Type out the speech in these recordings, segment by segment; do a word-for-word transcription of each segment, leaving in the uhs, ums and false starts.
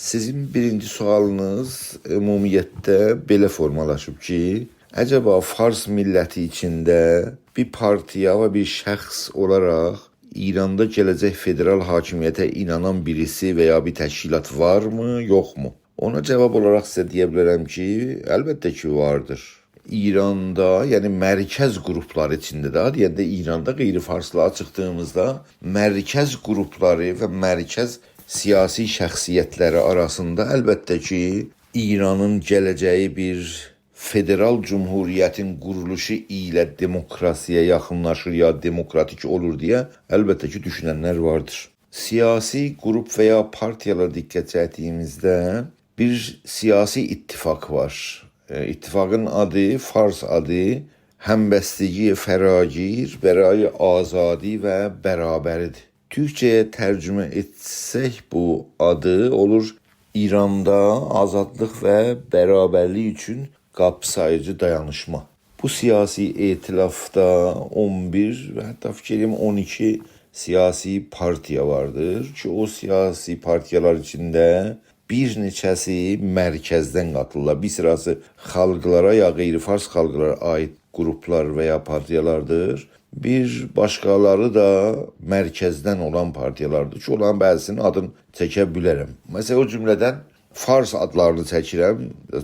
سیزین بیرینجی سؤالینیز عمومیتده بئله فورمالاشیب کی، عجبا فارس میللتی ایچینده بیر پارتییا و بیر شخص اولاراق ایراندا گله‌جک فدرال حاکمیته اینانان بیریسی و یا بیر تشکیلات وارمی، یوخمو؟ اونا جواب اولاراق سیزه دئیه بیلرم کی، البته کی، واردیر. ایراندا، یعنی مرکز قروپلاری ایچینده ده، دئینده ایراندا، غیر فارسلارا چیخدیغیمیزدا مرکز قروپلاری و مرکز سیاسی شخصیتلری آراسیندا البته کی، ایرانین گله‌جه‌یی بیر فدرال جمهوریتین قورولوشو ایله دموکراسی‌یه یاخینلاشیر یا دموکراتیک اولور دئیه البته کی، دوشوننلر واردیر. سیاسی قروپ و یا پارتیالارا دقت چکدیگیمیزده بیر سیاسی اتفاق وار. ائ، اتفاقین آدی، فارس آدی همبستگی فراگیر برای آزادی و برابری‌دیر. تورکجه‌یه ترجمه ائتسک بو آدی اولور ایراندا آزادلیق و برابرلیک اوچون قاپساییجی دایانیشما. بو سیاسی ائتلافدا اون بیر و حتی فیکیر ائدیرم اون ایکی سیاسی پارتیا واردیر کی، او سیاسی پارتیالار ایچینده بیر نئچه‌سی مرکزدن قاتیلیرلار. بیر سیراسی خالقلارا یا غیر فارس خالقلارا عایید قروپلار و یا پارتیالاردیر. بیر باشقالاری دا مرکزدن اولان پارتیالاردیر کی، اونلارین بعضی‌سینین آدینی چکه بیلرم. مثلا، او جمله‌دن فارس آدلارینی چکیرم.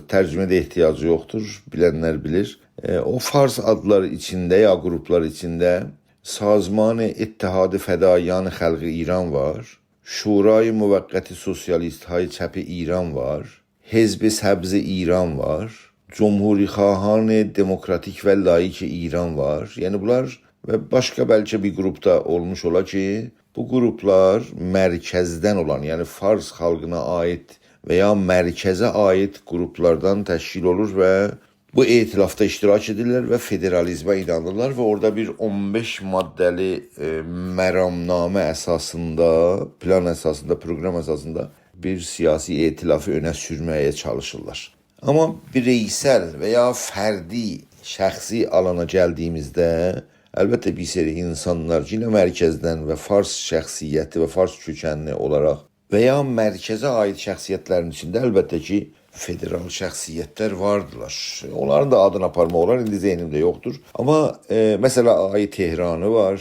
ترجمه‌یه ده احتیاجی یوخدور، بیلنلر بیلیر. ائ، او فارس آدلار ایچینده یا قروپلار ایچینده سازمان اتحاد فداییان خلق ایران وار، شورای موقت سوسیالیست‌های چپ ایران وار، حزب سبز ایران وار، جمهوری‌خواهان دموکراتیک و لائیک ایران وار. یعنی بونلار و باشقا بلکه بیر قروپ دا اولموش اولا کی، بو قروپلار مرکزدن اولان، یعنی فارس خالقینا عایید و یا مرکزه عایید قروپلاردان تشکیل اولور و بو ائتلافدا اشتراک ائدیرلر و فدرالیزمه اینانیرلار و اورادا بیر اون بئش ماده‌لی، ائ، مرامنامه اساسیندا، پلان اساسیندا، پروقرام اساسیندا بیر سیاسی ائتلافی اؤنه سورمه‌یه چالیشیرلار. آمما بیرئیسل و یا فردی، شخصی آلانا گلدیگیمیزده، البته، بیر سری اینسانلار کی، یئنه مرکزدن و فارس شخصیتی و فارس کؤکنلی اولاراق و یا مرکزه عایید شخصیتلرین ایچینده، البته کی، فدرال شخصیتلر واردیلار. اونلارین دا آدینی آپارماق اولار، ایندی ذهنیمده یوخدور. آمما، ائ، مثلا، آقای تهرانی وار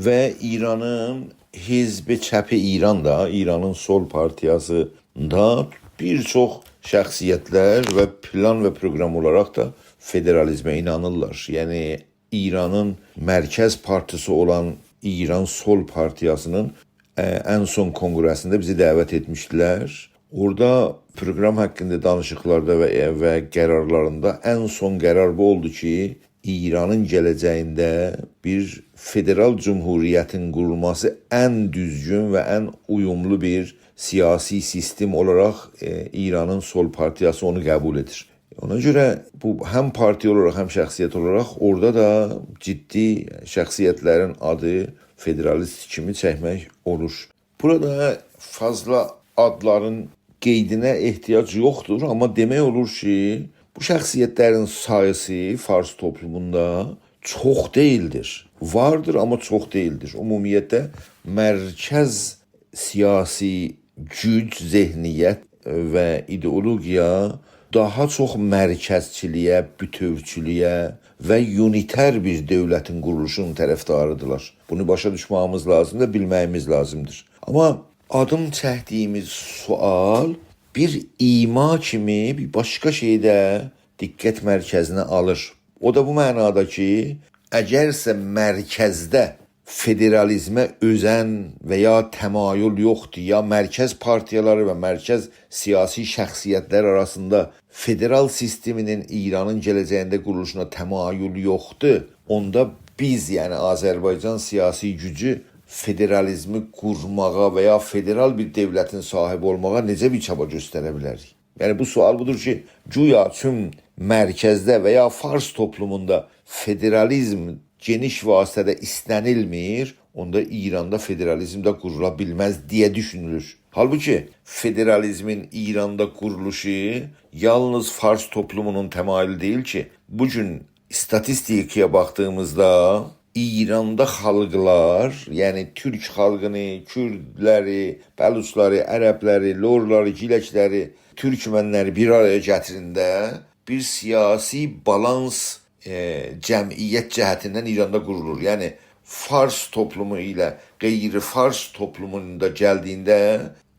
و ایرانین حزب چپ ایران دا، ایرانین سول پارتیاسی دا بیر چوخ شخصیتلر و پلان و پروقرام اولاراق دا فدرالیزمه اینانیرلار. یعنی، ایرانین مرکز پارتیسی اولان ایران سول پارتیاسی‌نین، ائ، ان سون کنگره‌سینده بیزی دعوت ائتمیشدیلر. اورادا پروقرام حاقیندا دانیشیقلاردا و، و قرارلاریندا ان سون قرار بو اولدو کی، ایرانین گله‌جه‌یینده بیر فدرال جمهوریتین قورولماسی ان دوزگون و ان اویوملو بیر سیاسی سیستم اولاراق، ائ، ایرانین سول پارتیاسی اونو قبول ائدیر. اونا گؤره بو هم پارتی اولاراق، هم شخصیت اولاراق اورادا دا جدی شخصیتلرین آدی فدرالیست کیمی چکمک اولور. بورادا فاضلا آدلارین قیدینه احتیاج یوخدور، آمما دئمک اولور کی، بو شخصیتلرین ساییسی فارس توپلوموندا چوخ دئییلدیر. واردیر، آمما چوخ دئییلدیر. عمومیتله، مرکز سیاسی گوج، ذهنیت و ایدئولوگیا داها چوخ مرکزچیلییه، بوتؤوچولویه و اونیتر بیر دؤولتین قورولوشونون طرفداری‌دیرلار. بونو باشا دوشمه‌ییمیز لازیمدیر، بیلمه‌ییمیز لازیمدیر. آمما آدین چکدیگیمیز سؤال بیر ایما کیمی بیر باشقا شئیی ده دقت مرکزینه آلیر. او دا بو معنادا کی، اگرسه مرکزده فدرالیزمه اؤزن و یا تمایل یوخدور، یا مرکز پارتیالاری و مرکز سیاسی شخصیتلر آراسیندا فدرال سیستمینین ایرانین گله‌جه‌یینده قورولوشونا تمایل یوخدور، اوندا بیز، یعنی آذربایجان سیاسی گوجو فدرالیزمی قورماغا و یا فدرال بیر دؤولتین صاحیبی اولماغا نئجه بیر چابا گؤستره بیلریک؟ یعنی، بو سؤال بودور کی، گویا چون مرکزده و یا فارس توپلوموندا فدرالیزم گئنیش وسعتده ایسته‌نیلمیر، اوندا ایراندا فدرالیزم ده قورولا بیلمز دئیه دوشونولور. حالبوکی فدرالیزمین ایراندا قورولوشو یالنیز فارس توپلومونون تمایلی دئییل کی، بو گون ایستاتیستیکایا باخدیغیمیزدا ایراندا خالقلار، یعنی تورک خالقینی، کوردلری، بلوچلاری، عربلری، لورلاری، گیلکلری، تورکمنلری بیر آرایا گتیرنده بیر سیاسی بالانس، ائ، جمعیت جهتیندن ایراندا قورولور. یعنی فارس توپلومو ایله غیر فارس توپلوموندا گلدیگینده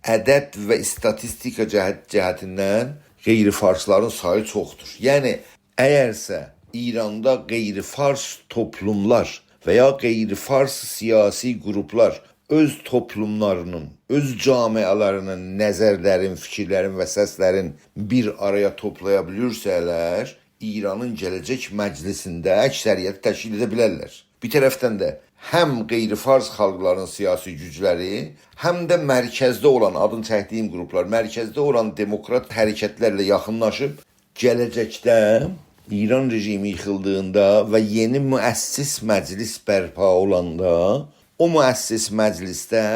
عدد و ایستاتیستیکا جهت-، جهتیندن غیر فارسلارین سایی چوخدور. یعنی اگرسه ایراندا غیر فارس توپلوملار و یا غیر فارس سیاسی قروپلار اؤز توپلوملارینین، اؤز جامعه‌لرینین نظرلرین، فیکیرلرین و سسلرین بیر آرایا توپلایا بیلیرسه‌لر، ایرانین گله‌جک مجلسینده اکثریتی تشکیل ائده بیلرلر. بیر طرفدن ده هم غیر فارس خالقلارین سیاسی گوجلری، هم ده مرکزده اولان، آدینی چکدیگیم قروپلار، مرکزده اولان دموکرات حرکتلرله یاخینلاشیب، گله‌جکده ایران رژیمی ییخیلدیغیندا و یئنی مؤسس مجلس برپا اولاندا، او مؤسس مجلسده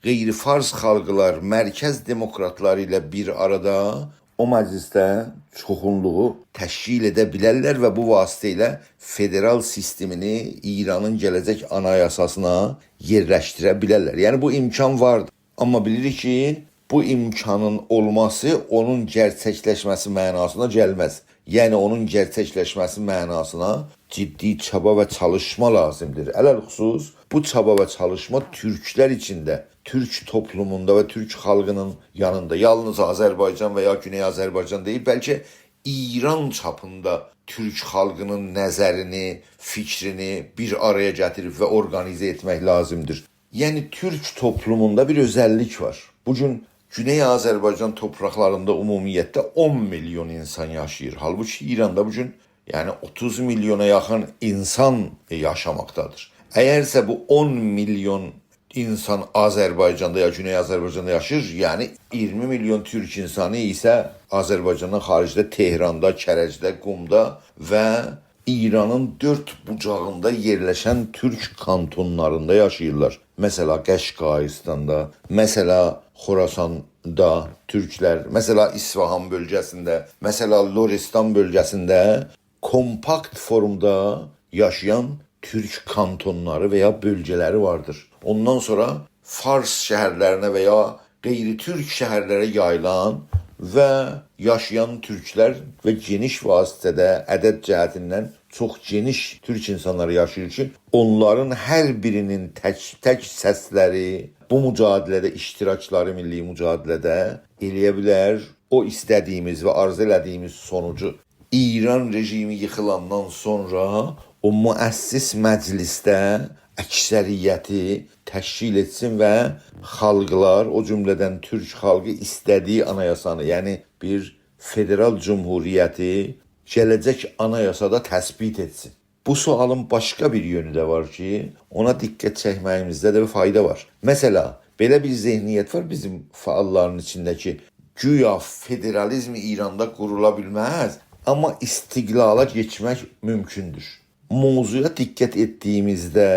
غیر فارس خالقلار مرکز دموکراتلاری ایله بیر آرادا او مجلسده چوخونلوغو تشکیل ائده بیلرلر و بو واسطه ایله فدرال سیستمینی ایرانین گله‌جک آنایاساسینا یئرلشدیره بیلرلر. یعنی بو امکان واردیر. آمما بیلیریک کی، بو امکانین اولماسی اونون گئرچکلشمه‌سی معناسینا گلمز. یعنی اونون گئرچکلشمه‌سی معناسینا جدی چابا و چالیشما لازیمدیر. علی‌الخصوص بو چابا و چالیشما تورکلر ایچینده، تورک توپلوموندا و تورک خالقینین یانیندا، یالنیز آذربایجان و یا گونئی آذربایجان دئییل، بلکه ایران چاپیندا تورک خالقینین نظرینی، فیکرینی بیر آرایا گتیریب و اورقانیزه ائتمک لازیمدیر. یعنی تورک توپلوموندا بیر اؤزللیک وار. بو گون گونئی آذربایجان تورپاقلاریندا عمومیتله اون میلیون اینسان یاشاییر. حالبوکی ایراندا بو گون، یعنی، اوتوز میلیونا یاخین اینسان یاشاماقدادیر. اگرسه بو اون میلیون اینسان آذربایجاندا یا گونئی آذربایجاندا یاشاییر، یعنی اییرمی میلیون تورک اینسانی ایسه آذربایجاندان خاریجده، تهراندا، کرجده، قومدا و ایرانین دؤرد بوجاغیندا یئرلشن تورک کانتونلاریندا یاشاییرلار. مثلا قشقاییستاندا، مثلا خراساندا تورکلر، مثلا اصفهان بؤلگه‌سینده، مثلا لرستان بؤلگه‌سینده کومپاکت فورمدا یاشایان تورک کانتونلاری و یا بؤلگه‌لری واردیر. اوندان سونرا فارس شهرلرینه و یا غیر تورک شهرلره یاییلان و یاشایان تورکلر و گئنیش واسطه‌ده، عدد جهتیندن چوخ گئنیش تورک اینسانلاری یاشاییر کی، اونلارین هر بیرینین تک-تک سسلری، بو مجادله‌ده اشتراکلاری میللی مجادله‌ده ائلیه بیلر او ایسته‌دیگیمیز و آرزو ائله‌دیگیمیز سونوجو ایران رژیمی ییخیلاندان سونرا او مؤسس مجلسده اکثریتی تشکیل ائتسین و خالقلار، او جمله‌دن تورک خالقی ایسته‌دیگی آنایاسانی، یعنی بیر فدرال جمهوریتی گله‌جک آنایاسادا تثبیت ائتسین. بو سؤالین باشقا بیر یؤنو ده وار کی، اونا دقت چکمه‌ییمیزده ده بیر فایدا وار. مثلا، بئله بیر ذهنیت وار بیزیم فعاللارین ایچینده کی، گویا فدرالیزم ایراندا قورولا بیلمز، آمما استقلالا کئچمک مومکوندور. موضوعا دقت ائتدیگیمیزده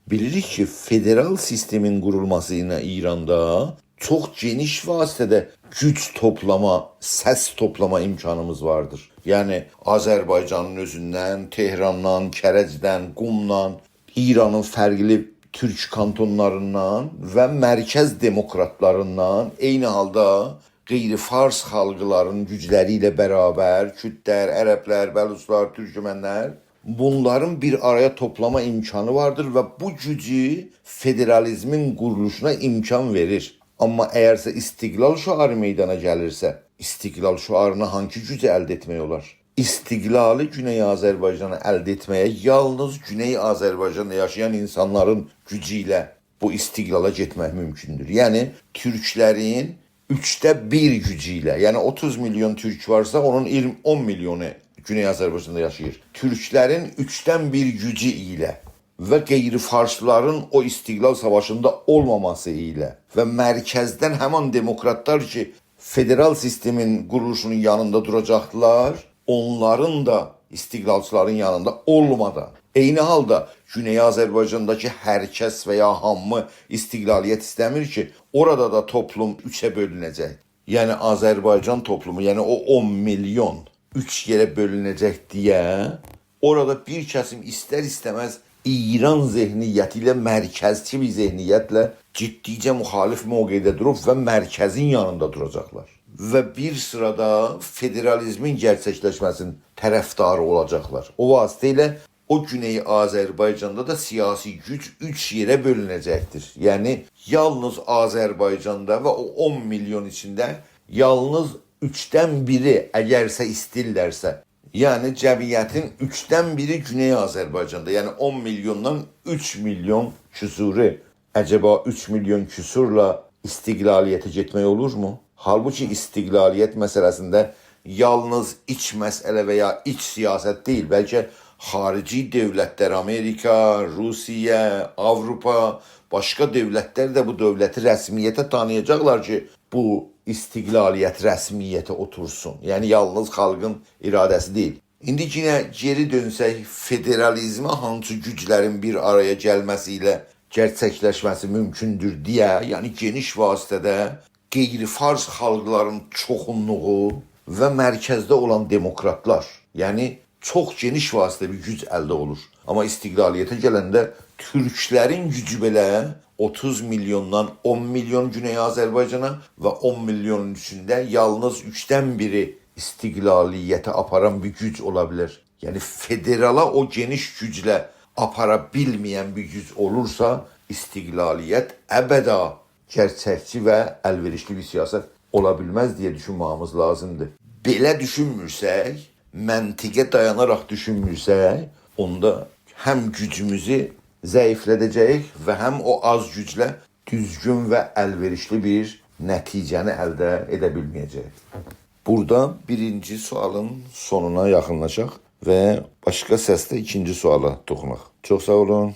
بیلیریک کی، فدرال سیستمین قورولماسی ایله ایراندا چوخ گئنیش واسطه‌ده گوج توپلاما، سس توپلاما امکانیمیز واردیر. یعنی آذربایجانین اؤزوندن، تهراندان، کرجدن، قومدان، ایرانین فرقلی تورک کانتونلاریندان و مرکز دموکراتلاریندان، عینی حالدا غیر فارس خالقلارین گوجلری ایله برابر، کوردلر، عربلر، بلوچلار، تورکمنلر، بونلارین بیر آرایا توپلاما امکانی واردیر و بو گوجو فدرالیزمین قورولوشونا امکان وئریر. آمما اگرسه استقلال شعاری میدانا گلیرسه، استقلال شعارینا هانسی گوجو الده ائتمک اولار؟ استقلالی گونئی آذربایجانا الده ائتمه‌یه یالنیز گونئی آذربایجاندا یاشایان اینسانلارین گوجو ایله بو استقلالا گئتمک مومکوندور. یعنی، تورکلرین اوچده بیر گوجو ایله، یعنی اوتوز میلیون تورک وارسا، اونون اییرمی، اون میلیونو گونئی آذربایجاندا یاشاییر. تورکلرین اوچدن بیر گوجو ایله و غیر فارسلارین او استقلال ساواشیندا اولماماسی ایله و مرکزدن همان دموکراتلار کی، فدرال سیستمین قورولوشونون یانیندا دوراجاقلار، اونلارین دا استقلالچیلارین یانیندا اولمادان. عینی حالدا گونئی آذربایجانداکی هر کس و یا هامی استقلالیت ایسته‌میر کی، اورادا دا توپلوم اوچه بؤلونه‌جک. یعنی آذربایجان توپلومو، یعنی او اون میلیون اوچ یئره بؤلونه‌جک دئیه اورادا بیر کسیم ایستر-ایسته‌مز ایران ذهنیتی ایله، مرکزچی بیر ذهنیتله گئتدیکجه مخالف موقعده دوروب و مرکزین یانیندا دوراجاقلار. و بیر سیرادا فدرالیزمین گئرچکلشمه‌سینین طرفداری اولاجاقلار. او واسطه ایله او گونئی آذربایجاندا دا سیاسی گوج اوچ یئره بؤلونه‌جکدیر. یعنی، یالنیز آذربایجاندا و او اون میلیون ایچینده یالنیز اوچدن بیری، اگرسه ایسته‌ییرلرسه، یعنی جمعیتین اوچدن بیری گونئی آذربایجاندا، یعنی اون میلیوندان اوچ میلیون کسورو، عجبا اوچ میلیون کسورلا استقلالیته گئتمک اولورمو؟ حالبوکی استقلالیت مسئله‌سینده یالنیز ایچ مسئله و یا ایچ سیاست دئییل، بلکه خاریجی دؤولتلر، آمریکا، روسیه، آوروپا، باشقا دؤولتلر ده بو دؤولتی رسمیته تانییاجاقلار کی، بو استقلالیت رسمیته اوتورسون. یعنی، یالنیز خالقین اراده‌سی دئییل. ایندی یئنه گئری دؤنسک، فدرالیزمه هانسی گوجلرین بیر آرایا گلمه‌سی ایله گئرچکلشمه‌سی مومکوندور دئیه، یعنی گئنیش واسطه‌ده غیر فارس خالقلارین چوخونلوغو و مرکزده اولان دموکراتلار، یعنی چوخ گئنیش واسطه‌ده بیر گوج الده اولور. آمما استقلالیته گلنده تورکلرین گوجو بئله اوتوز میلیوندان اون میلیون گونئی آذربایجانا و اون میلیونون ایچینده یالنیز اوچدن بیری استقلالیته آپاران بیر گوج اولا بیلر. یعنی فدرالا او گئنیش گوجله آپارا بیلمه‌ین بیر گوج اولورسا، استقلالیت ابدا گئرچکچی و الوئریشلی بیر سیاست اولا بیلمز دئیه دوشونمه‌ییمیز لازیمدیر. بئله دوشونمورسک، منطقه دایاناراق دوشونمورسک، اوندا هم گوجوموزو ضعیفلده‌جه‌ییک و هم او آز گوجله دوزگون و الوئریشلی بیر نتیجه‌نی الده ائده بیلمه‌یه‌جه‌ییک. بورادا بیرینجی سؤالین سونونا یاخینلاشاق و باشقا سسده ایکینجی سؤالا توخوناق. چوخ ساغ اولون.